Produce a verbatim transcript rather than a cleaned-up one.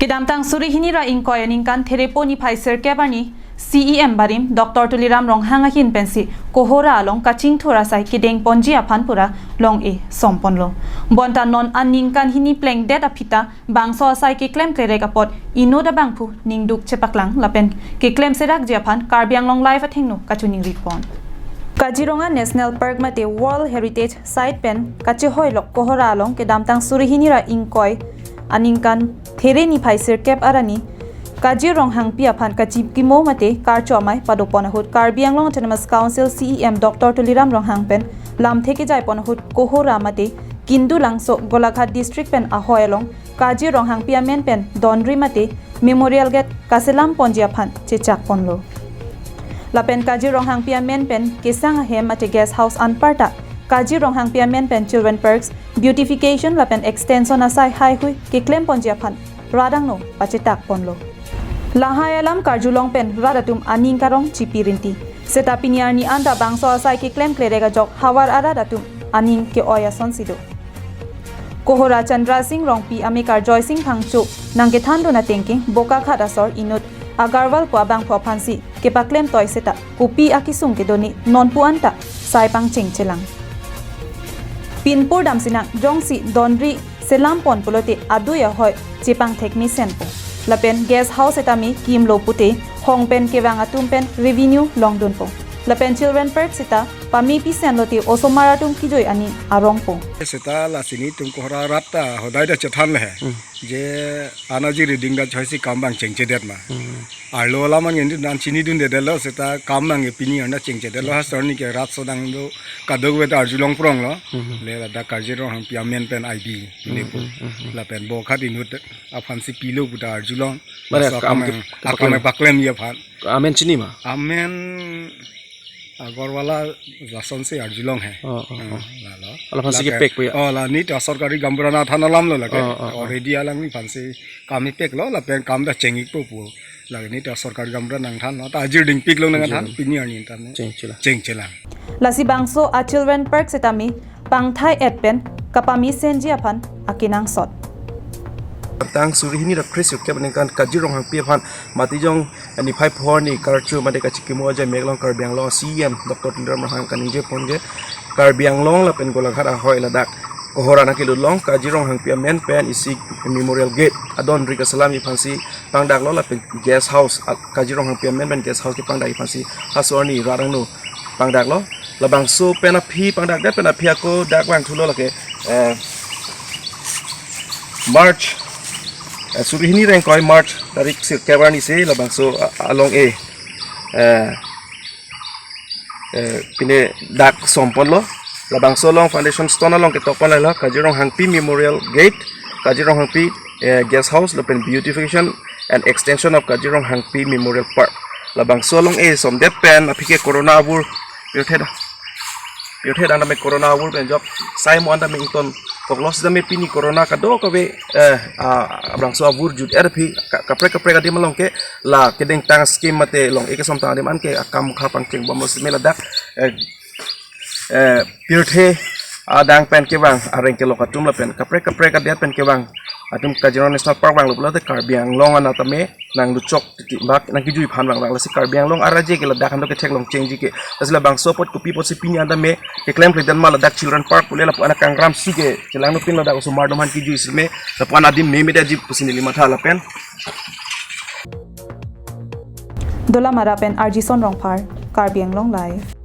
Kedamtang suri hini ra ingkoi aningkan therepo niphai sirkep arni C E M barim Doctor Tuliram Ronghang ahin pensi Kohora along kachingthur asai kedeng ponji aphan pura long-e som ponlo. Bonta non aningkan hini plengdet aphi ta bangso asai keklem klerek apot inut abangphu ningduk chepaklang lapen keklem serakji aphan Karbi Anglong Live athengno kachiningri pon. Kaziranga National Park mate World Heritage Site pen kachehoilok Kohora along kedamtang suri hini ra ingkoi aningkan there niphai sirkep arni Kajir Ronghangpi aphan kachikimo mate karcho amei padopon ahut Karbi Anglong Autonomous Council C E M Doctor Tuliram Ronghang pen lamthe kejai pon ahut Kohora mate Kindulangso Golaghat District pen ahoi along Kajir Ronghangpi amen pen donri mate Memorial Gate kaselam ponji aphan chechak ponlo. Lapen Kajir Ronghangpi amen pen kesang ahem mate guest house anparta Kajir Ronghangpi amen pen Children Parks, Beautification lapen Extension asai haihui keklem ponji aphan rat angno pachetak ponlo. Lahai alam karjulong pen rat atum aning karong chipi rinti. Seta pini arni anta bangso asai keklem klerek ajok havar arat atum aning ke-oi asonsi do. Kohora Chandra Singh Rongpi amekar Joy Singh Phangcho nangkethandun atengke Bokakhat asor inut Agarwal pu abangphu aphansi kepaklem toi seta kopi akesung kedo ne nonpu anta sai pangcheng chelang. Pinpur damsinang jongsi donri selam pon pulote adui ahoi chepangthek mesenpo. Lapen guest house seta me kimlo pute hong pen kevang atum pen revenue longdunpo. Lapen Children Park seta pame pisen lote osomar atum kejui aning arongpo. Seta lasi netum Kohora rat ta hodai ta chethan le he. Hmm. Je anaji reading da choisi kam bang chengchedet ma. Hmm. Arlo alam an ngen dan chinidundedetlo seta kam nang pini arni chengchedetlo, hmm, ha sorni ke rat sodang do kadokave ta arjulong pronglo. Hmm. Le ladak Kajir Ronghangpi amen pen I B, hmm, le pu. Hmm, hmm, hmm. Lapen Bokakhat inut aphansi pilo puta arjulong. Mane laso kam akam ke-, ang, kepaklem, akam paklem ya phan. Amen chini ma? Amen Agarwala lasonsi arjulong he. Oh, oh, hmm, oh. Lalo. Alaphansi lake kepek pu ya? Oh, la nita sorkari gaonbura nangthan alamlo lake. Oh, oh, oh. Already alang nephansi kam ipeklo lapen kam ta cheng-ikpo pu. Lake nita sorkari gaonbura nangthanlo. Ta ajir dingpiklo nangthan, ajir ding. Pini arni tame. Cheng chelang. Cheng chelang. Lasi bangso a Children Park seta me pangthai-et pen kapamesenji aphan akenangsot. Tang suri hini ra kre sirkep aningkan Kajir Ronghangpi aphan matijong niphai pho arni karcho mate kachikimo ajai mek along Karbi Anglong C E M Doctor Tuliram Ronghang kaningje pon ke Karbi Anglong lapen Golaghat ahoi ladak Kohora nangkelut along Kajir Ronghangpi amen pen isi Memorial Gate adonri kaselamji aphansi pangdaklo lapen guest house, a, Kajir Ronghangpi amen pen guest house kepangdakji aphansi ha sorni rat angno pangdaklo. Labangso pen aphi pangdakdet pen aphi ako dak vangthulo lake, eh, March, eh, suri hini ra ingkoi March tarik sirkep arni si labangso a-, along-e, eh, eh, pine dak som ponlo. Labangso along foundation stone along ketok pon lahelo Kajir Ronghangpi Memorial Gate, Kajir Ronghangpi, eh, Guest House lapen Beautification and Extension of Kajir Ronghangpi Memorial Park. Labangso along-e somdet pen aphi ke Corona avur pirthe da. Pirthe dang tame Corona avur pen jok sai mo an tame ingtonkoklo sitame pini Corona kadokave, eh, a, labangso avur jut-et aphi ka-, kaprek kaprek adim along ke la kedengtang scheme mate long-e kesomtang adim an ke akam khapang chengbomlo sitame ladak, eh, eh, pirthe adang pen kevang areng kelok atum lapen kaprek kaprek adet pen kevang atum Kaziranga National Park vanglo pulote Karbi Anglong anat tame nangluchok titi bak nangkejui aphan vang vang lasi Karbi Anglong araje ke ladak hando ketheklong chengji ke. Lasi labangso apot kopi apotsi pini an tame keklem klemkle dan ma ladak Children Park pule lapu an akangram si ke chelangno pin ladak osomar atum aphan kejui sitame lapu an adim memedaji pusi neli matha lapen. Dolamara pen R J Son Rongphar, Karbi Anglong Live.